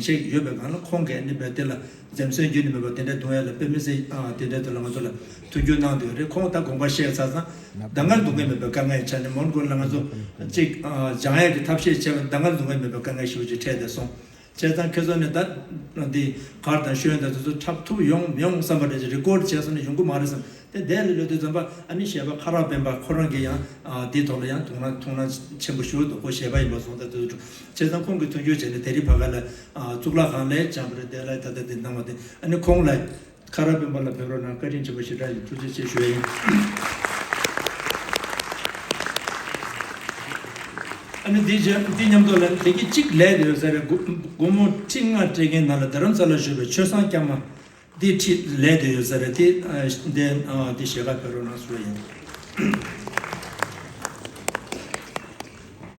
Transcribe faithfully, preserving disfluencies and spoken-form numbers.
ཅིག་ཡོད་པའི་སྒང་ལ་ཁོང་གིས་ནི་བོད་དེ་ལ་འཛེམ་ཟོན་རྒྱུན་ནས་མེད་པ་དེ་འདྲ་གཏོང་ཡ་ལ་དཔེ་མི་སྲིད་དེ་འདྲ་དུ་ལ་ང་ཚོ་ལ་མཐུན་འགྱུར་གནང་འདོད་རེད། ཁོང་ད་དགོངས་པ་བཞེས་ཚར་ཙང་ད་ང་འདུག་གི་མེད་པའི་དཀའ་ངལ་ཆགས་ནས་མོན་གྷོ་ལ་ང་ཚོ་ཅིག་སྦྱང་ཡ་གི་ཐབས་ཤེས་བྱས་པ་ད་ང་འདུག་གི་མེད་པའི་དཀའ་ངལ་ཞེ་པོ་ཅིག་འཕྲད་བསྡད་སོང་། བྱས་ཙང་ཁྱེད་ཚོ་ནི་ད་འདི་གར་དང་ཤོན་དང་དེ་ཚོ་འཁྲབ་ཐུབ་ཡོང་མི་ཡོང་བསམ་པ་འདྲ་ཅིག་རི་ཀོར་བྱས་སོང་ན་ཡོང་གི་མ་རེད་བསམ། དེ་འདས་ལ་ལོས་དུས་ཙམ་པ་ཨ་ནི་གཞས་པ་ཁ་རག་སྤེན་པ་ཁོ་རང་གིས་ཡང་འདིའི་ཐོག་ལ་ཡང་དོ་སྣང་དོ་སྣང་ཆེན་པོ་ཞུ་འདུག་ཁོ་གཞས་པ་ཡིན་པ་སོང་ཙང་དེ་ཚོ་བྱས་ཙང་ཁོང་གིས་མཐུན་འགྱུར་བྱས་ནས་དེ་རིང་ཕ་ག་ལ་གཙུག་ལག་ཁང་ལ་སྦྱངས་པ་རེད། དེ་ལ་ད་ལྟ་དེ་གནང་བ་དེ་ཨ་ནི་ཁོང་ལ་ཁ་རག་སྤེན་པ་ལ་ཕེབས་རོགས་གནང་། བཀའ་དྲིན་ཆེན་པོ་ཞེ་དྲག་ཡིན། ཐུགས་རྗེ་ཆེ་ཞུ་ཡ་ཡིན། ཨ་ནི་འདི་རྗེས་འདི་མཉམ་དུ་ལ་དེ་གི་གཅིག་ལས་དེ་ཡོད་ས་རེད། སྒོ་སྒོར་མོ་ཁྲི་ལྔ་སྤྲད་མཁན་ནང་ལ་རྡ་རམ་ས་ལ་བཞུགས་པའི་ཆོས་བཟང་སྐྱབས་མ་འདི་ཁྲི་ལས་དེ་ཡོད་ས་རེད། དེ་ཨ་འདི་ཨ་འདི་ཞལ་ཁ་ཕེབས་རོགས་གནང་ཞུ་ཡ་ཡིན།